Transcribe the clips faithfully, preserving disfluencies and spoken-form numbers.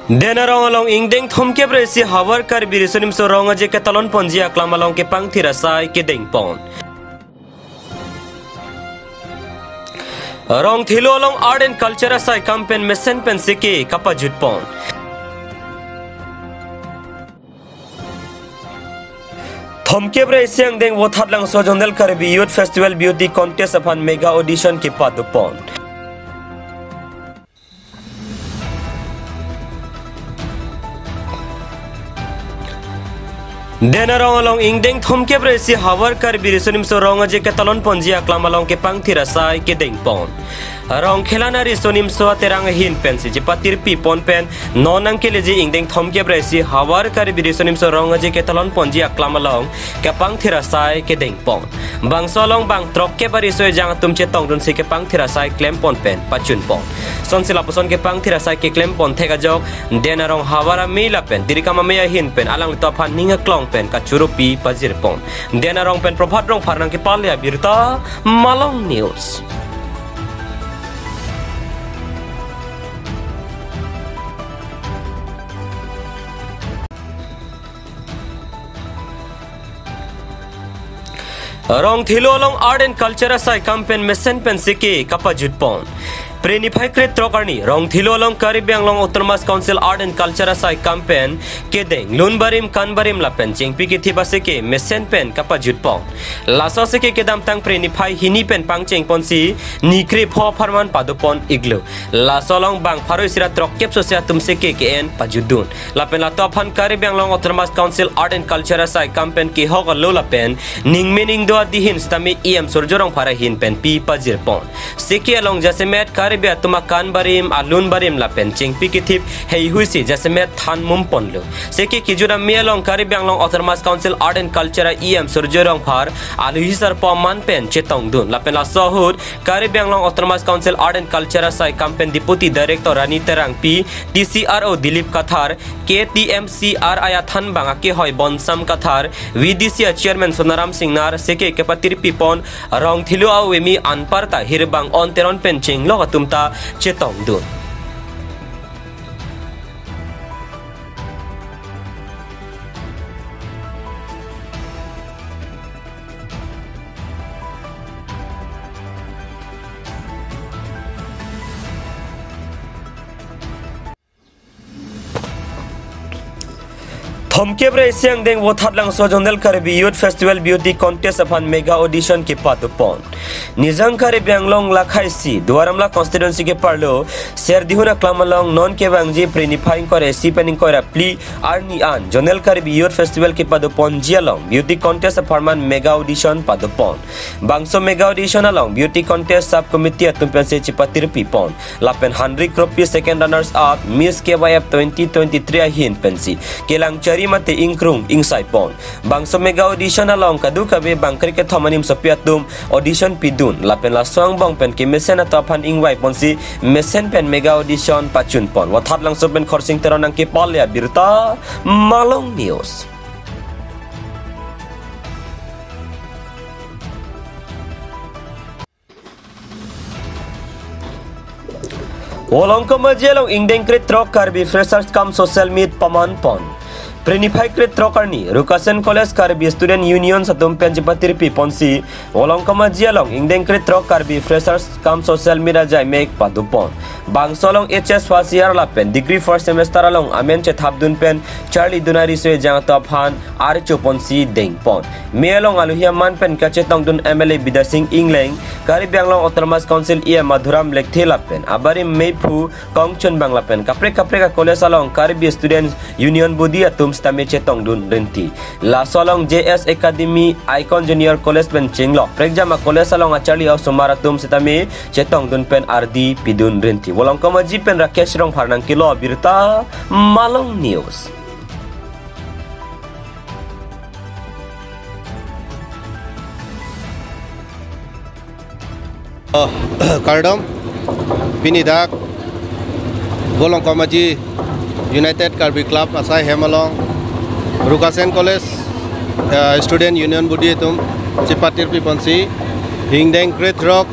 Den arong along ingdeng thomkep ra isi havar Karbi Riso Nimso Rong Aje ketalon ponji aklam along kepangthir asai kedeng pon. Rongthilo along Art and Culture asai kam pen mesen pen seke kapajut pon. Thomkep ra isi angdeng Vothatlangso Zonal Karbi Youth Festival Beauty Contest aphan mega audition kepadopon. Den arong along ingdeng thomkep ra isi havar Karbi Riso Nimso Rong Aje ketalon ponji aklam along kepangthir asai kedeng pon. Rongkhela na Riso Nimso Aterang ahin pensi chepatirpi pon pen non nangkeleji ingdeng thomkep ra isi havar Karbi Riso Nimso Rong Aje ketalon ponji aklam along kepangthir asai kedeng pon. Bangso along bang throkkep ariso ejang atum chetongdunsi kepangthir asai klem pon pen pachun pon. Sonsi lapuson kepangthir asai keklem pon thek ajok, den arong havar amei lapen dirikam amei ahin pen alanglitum aphan ning aklong pen kachurupi pajir pon. Den arong pen Prabhat Rongphar nangkepale abirta, Malong News. Rongthilo along Art and Culture asai kam pen mesen pen seke kapajut pon. Phre niphai krethrok arni Rongthilo along Karbi Anglong Autonomous Council Art and Culture asai kam pen kedeng lun barim kan barim lapen chengpi kethip aseke mesen pen kapajut pon. Laso aseke kedamtang phre niphai hini pen pangcheng ponsi ni krepho apharman padopon iklo. Laso along bang pharo isi ra throkkep sosi atum seke ke-en pajutdun. Lapen latum aphan Karbi Anglong Autonomous Council Art and Culture asai kam pen kehok alo lapen ningme ningdo adihin sitame E M Surjya Rongphar ahin pen pi pajir pon. Seke along jasemet Karbi atum akan barim, alun barim lapen chengpi kethip heihui si jasemet than mum ponlo. Seke kejut amei along Karbi Anglong Autonomous Council Art and Culture E M Surjya Rongphar aluhi sarpo aman pen chetongdun. Lapen laso ahut Karbi Anglong Autonomous Council Art and Culture asai kam pen Deputy Director Rani Terangpi, T C R O Dilip Kathar, K T M C R I athanbang akehoi Bonsam Kathar, V D C a Chairman Sonaram Singnar, seke kepatirpi pon, Rongthilo a-O M E anparta hirbang on teron pen chenglok atum ta chetongdun. Thomkep ra isi angdeng Vothatlangso Zonal Karbi Youth Festival Beauty Contest aphan mega audition kepadopon. Nijang Karbi Anglong lakhaisi Duar Amla constituency keparlo Serdihun aklam along non kevangji phre niphai ingkoi ra isi pen ingkoi ra phli arni an Zonal Karbi Youth Festival kepadoponji along beauty contest apharman mega audition padopon. Bangso mega audition along beauty contest sub committee atum pensi chepatirpi pon. Lapen Henry Kropi second runners up Miss K Y F twenty twenty-three ahin pensi kelang chari mate ingkrung ingsai pon. Bangso mega audition along kadokave bang kre kethom animsopi atum audition pidun. Lapen laso angbong pen kemesen atum aphan ingvai ponsi mesen pen mega audition pachun pon. Vothatlangso pen Khorsing Teron nangkepale abirta, Malong News. Volongkom Aji along ingdeng krethrok Karbi Freshers cum Social Meet paman pon. Phre niphai krethrok arni Rukasen College Karbi Student Union atum pen chepatirpi ponsi Volongkom Aji along ingdeng krethrok Karbi Freshers cum Social Meet ajai mek padopon. Bangso along H S first year lapen degree first semester along amen chethapdun pen charlidun ariso ejang atum aphan archo ponsi dengpon. Mei along aluhi aman pen kachetongdun M L A Bidya Sing Engleng, Karbi Anglong Autonomous Council E M Madhuram Lekthe lapen abarim meiphu kongchunbang lapen kaprek kaprek a-college along Karbi Students Union body atum sitame chetongdun rinti. Laso along J S Academy, Icon Junior College pen chenglok prekjam a-college along acharli osomar atum sitame chetongdun pen ardi pidun rinti. Volongkom Aji pen Rakesh Rongphar nangkelo abirta, Malong News. Oh, kardom, pini dak Volongkom Aji United Karbi Club asai hem along Rukasen College, eh, Student Union body atum chepatirpi ponsi ingdeng krethrok,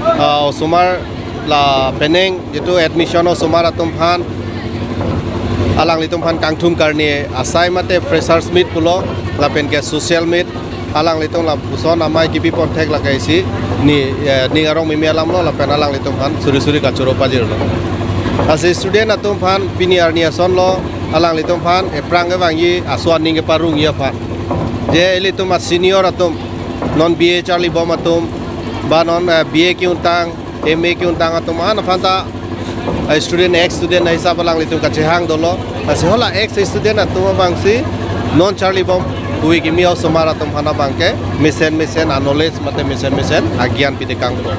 ah, osomar lapen neng jitu admission osomar atum aphan Alanglitum aphan kangthum karni asai mate freshers meet pulo, lapen ke social meet, alanglitum lapuson amei kipi ponthek lake isi, ni, eh, ning arong mimi alam lo, lapen alanglitum aphan suri suri kachoro pajirlo. Lasi student atum aphan pini arni asonlo, alanglitum aphan ephrang kevangji aso aning keparungji aphan. Je ilitum a-senior atum, non B A charlibom atum, ba non, eh, B A ke-untang, M A ke-untang atum an aphan ta, eh, student, ex student ahisap alanglitum kachehang dolo. Lasi hala ex student atum abangsi non charlibom hui kimi osomar atum aphan abangke mesen mesen a-knowledge mate mesen mesen agyan pidekangpo.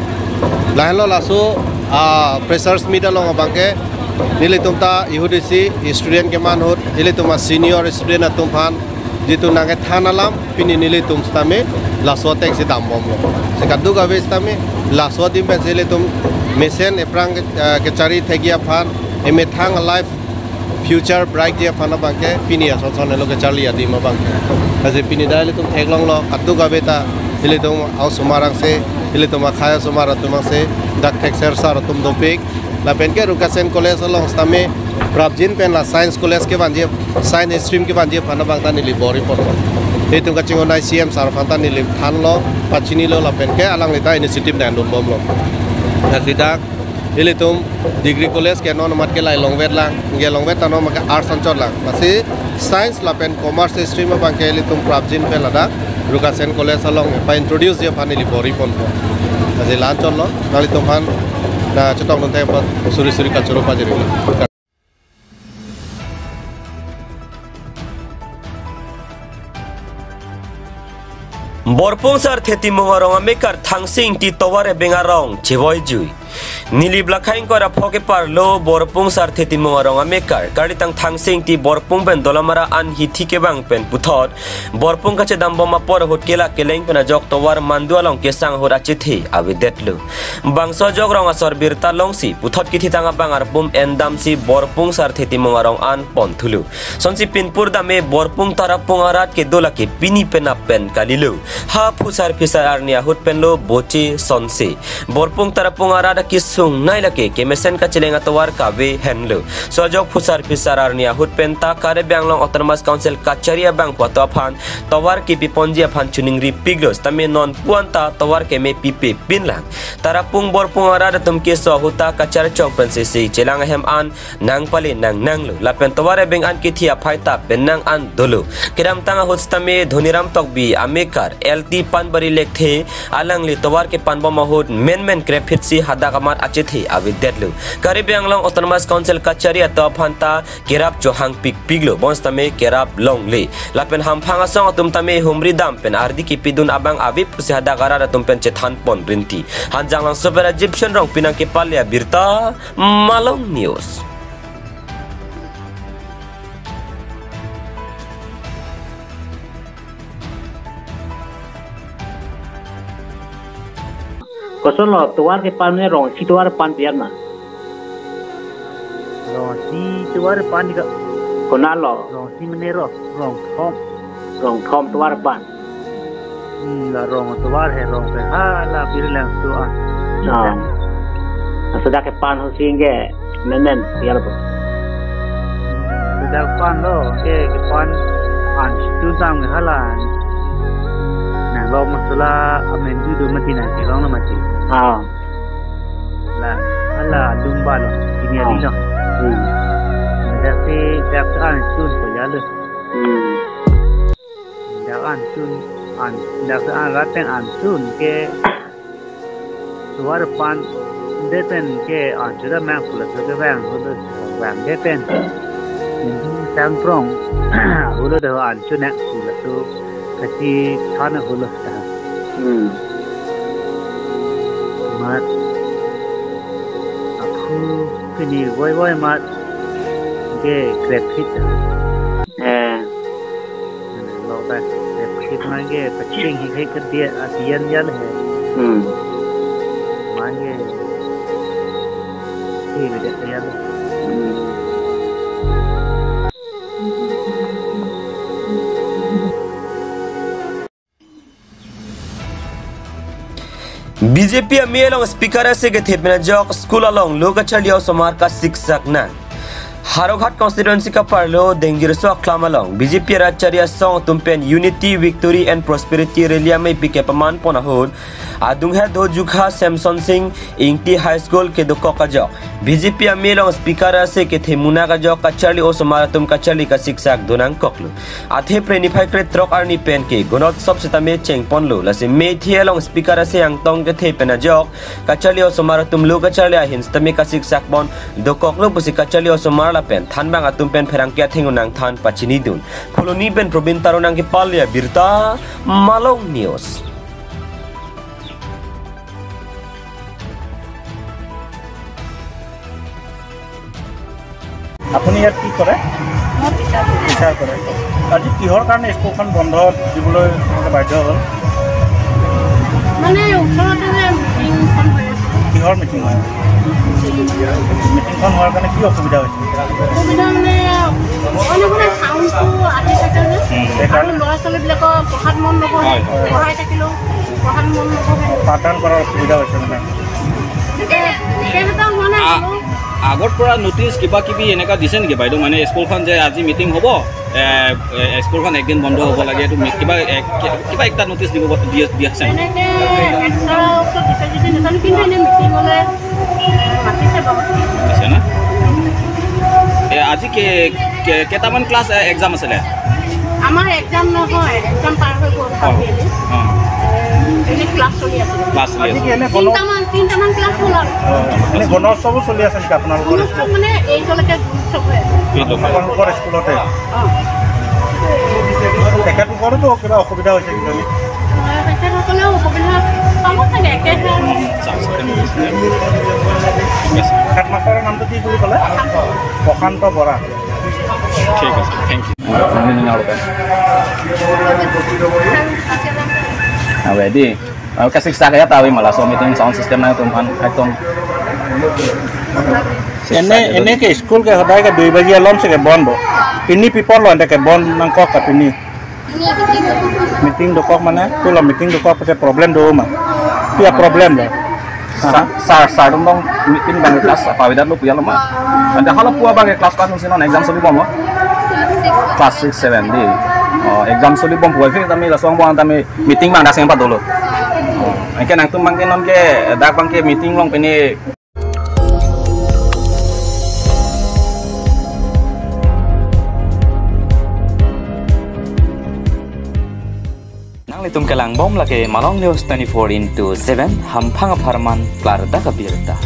Lahenlo laso, ah, freshers meet along abangke nelitum ta ihut isi student keman ahut, ilitum a-senior student atum aphan jitu nangkethan alam pini nelitum sitame laso atengsi dambomlo. Si kadokave sitame laso adim pensi ilitum mesen ephrang ke, eh, kechari thekji aphan, emethang a-life future brightji aphan abangke pini ason son helo kecharli adim abangke. Lasi pini dak ilitum theklonglo kadokave ta ilitum a-osomar angse, ilitum akhei osomar atum angse, dak thekser sar atum dopik. Lapen ke Rukasen College along sitame prapjin pen la science college kevanji, science stream kevanji aphan abang ta neli bor-iponpo. Itum kachinghon I C M sar aphan ta neli thanlo, pachinilo lapen ke alangli ta initiative nangdunbomlo. Lasi dak ilitum degree college ke non mat ke lai longvetlang, ke longvet ta non mat ke arts anchotlang. Lasi science lapen commerce stream abangke ilitum prapjin pen ladak Rukasen College along pa-introduceji aphan neli bor-iponpo. Lasi la-anchotlo, nanglitum aphan nangchetongdun thek apot suri suri kachoro pajirlo. Borpung Sarthe Timung arong amekar Thangsing Ingti tovar ebeng arong chevoijui. Nilip lakhai ingkoi ra pho keparlo Borpung Sarthe Timung arong amekar, karlitang Thangsing Ingti Borpung pen Dolamara an hithi kevang pen puthot Borpung kachedambom apor ahut kelak keleng pen ajok tovar mandu along kesang ahut achethe avedetlo. Bangso ajok rong asor birta longsi puthot kithitang abang arpum endamsi Borpung Sarthe Timung arong an ponthulo. Sonsi pinpur dame Borpung Tarapung arat kedo lake pini penap pen kalilo. Ha phusar phisar arni ahut penlo boche sonse. Borpung Tarapung arat akesung nei lake kemesen kacheleng atovar kave henlo. So ajok phusar phisar arni ahut pen ta Karbi Anglong Autonomous Council kachari abangphu atum aphan tovar kepiponji aphan chiningripiklo, sitame non pu-an ta tovar keme pipe pinlang. Tarapung Borpung arat atum keso ahut ta kacharchong pensi si chelang ahem an nangpale nangnanglo. Lapen tovar ebeng an kithi aphai ta penang an dolo. Kedamtang ahut sitame Dhoniram Tokbi amekar L T Panbari Lekthe alangli tovar kepanbom ahut menmen krepphitsi hadak amat achethe avedetlo. Karbi Anglong Autonomous Council kachari atum aphan ta kerap chohangpikpiklo, bonsitame kerap longle. Lapen hamphang asong atum tame humri dam pen ardi kipidun abang ave pusi hadak arat atum pen chethanpon rinti. Hanjanglangso pen Rajiv Shenrong pinang kepale abirta, Malong News. Kosonlo tovar kepan ne, rong isi tovar pan pian ma? Rong isi tovar pan di ka. Konatlo? Rong isi mene ro, rong thom. Rong thom tovar pan. Hmm, la rong tovar he rong pe ha la pir lang tu ah. Ah. Sudah kepan ho sing ke menen piar po. Sudah pan lo ke kepan an tu tang ke hala. Nang lo masala amen du do mati nang ke long lo mati. Ah. La hala lumba lo ini adi lo. Hmm. Dah si dak an tu ko ya lo. Hmm. Dak an tun, an, dak an rat pen an tun ke tovar pan, de pen ke an tun da mang pula so ke vang, hulu vang de pen. Mindu sang prong, hulu de an tun nak pula so kati thana hulu ta. Hmm. Mat, aphu kini voi voi mat ke krepit. Eh. Lo ba, eh, pit mange, paching hi ke dia, adian yan he. Hmm. Mange, hi ke dia yan. Hmm. B J P amei along speaker ase kethe pen ajok school along lo kacharli osomar kasiksak nang. Howraghat constituency kaparlo Dengjirso aklam along B J P rat chari asong atum pen Unity, Victory and Prosperity Rally amei pike paman pon ahut adunghet Dojukha Samson Sing Ingti High School kedokok ajok B J P amei along speaker ase kethe munak ajok kacharli osomar atum kacharli kasiksak donangkoklo. Athe Phre niphai kretrok arni pen ke Gonotsov sitame chengponlo, lasi methi along speaker ase angtong kethe pen ajok kacharli osomar atum lo kacharli ahin sitame kasiksak pon dokoklo pusi kacharli osomar lapen thanbang atum pen pherangke athengno nangthan pachinidun. Phuloni pen Probin Taro nangkepale abirta, Malong News. আপুনি ইয়াত কি কৰে? মই টিচাৰ কৰোঁ। টিচাৰ কৰে। আজি কিহৰ কাৰণে স্কুলখন বন্ধ দিবলৈ আপোনালোকে বাধ্য হ'ল? মানে ওচৰতে যে মিটিংখন হৈ আছে। কিহৰ মিটিং হয়? মিটিংখন হোৱাৰ কাৰণে কি অসুবিধা হৈছে? অসুবিধা মানে অকলে অকলে চাউণ্ডটো আহি থাকে যে। উম, আৰু সেইকাৰণে ল'ৰা ছোৱালীবিলাকৰ পঢ়াত মন নবহে। হয়, হয়। পঢ়াই থাকিলেও পঢ়াত মন নবহে। পাঠদান কৰাৰ অসুবিধা হৈছে মানে? বিশেষ, বিশেষ এটা হোৱা নাই আ-, হ'লেও। আগৰ পৰা নটিচ কিবা কিবি এনেকা দিছে নেকি বাইদেউ? মানে স্কুলখন যে আজি মিটিং হ'ব, এ, এ, স্কুলখন একদিন বন্ধ হ'ব লাগে, এইটো মি-, কিবা এক-, কিবা একটা নটিচ দিব, দিয়া, দিয়া আছে নেকি? এনেকে একটা ওচৰত দিছে যদি নাজানো, কিন্তু এনে মিটিঙলৈ, এ, মাতিছে বাৰু। দিছে না? এ, আজি কে-, কে-, কেইটামান ক্লাছ, এ, এক্সাম আছিলে? আমাৰ এক্সাম নহয়, এক্সাম পাৰ হৈ গ'ল, অ। Half yearly. অ। এ, এনে ক্লাছ চলি আছে। ক্লাছ চলি আজি আছে। কি এনে গণ- তিনিটামান, তিনিটামান ক্লাছ হ'ল আৰু। অ, এনে গণ উৎসৱো চলি আছে নেকি আপোনালোকৰ গণ উৎসৱ স্কুলত? মানে এইটোলৈকে গণ উৎসৱ হৈ আছে। এইটো। আপোনালোকৰ স্কুলতে? অ। তেখেতলোকৰোতো কিবা অসুবিধা হৈছে কিজানি? অ, তেখেতসকলেও অসুবিধা পাব চাগে, একেহে আৰু। চাওক, চাওক, ঠিক আছে। হেডমাষ্টৰৰ নামটো কি বুলি ক'লে? প্ৰশান্ত। প্ৰশান্ত বৰা। ঠিক আছে, thank you. Awe, di. Awe, kasiksak ya tawi malah so meeting sound system nangtum aphan, ekdom. এনে, এনে কে স্কুল কে সদায় কে দুই বাজি আলম চাগে বন্ধ। পিনি পিপৰ লয়, এনেকে বন্ধ নাংকক কা পিনি। মিটিং dokok মানে, তোলা মিটিং dokok পাছে প্ৰব্লেম do ma. কিয়া problem do? Sir, sir, sir, dong, dong, meeting bang class apa, widat lo puya lo ma. Ante hala pu abang ke class pass nung si non exam solibom lo? Class six, seven di. Oh, exam solibom puai, tame laso angbong tame meeting bang daseng pa dolo. Oh, anke nangtum bang ke non ke, dak bang ke meeting along pini. Nanglitum kelangbom lake Malong News twenty-four into seven, hamphang apharman klardak abirta.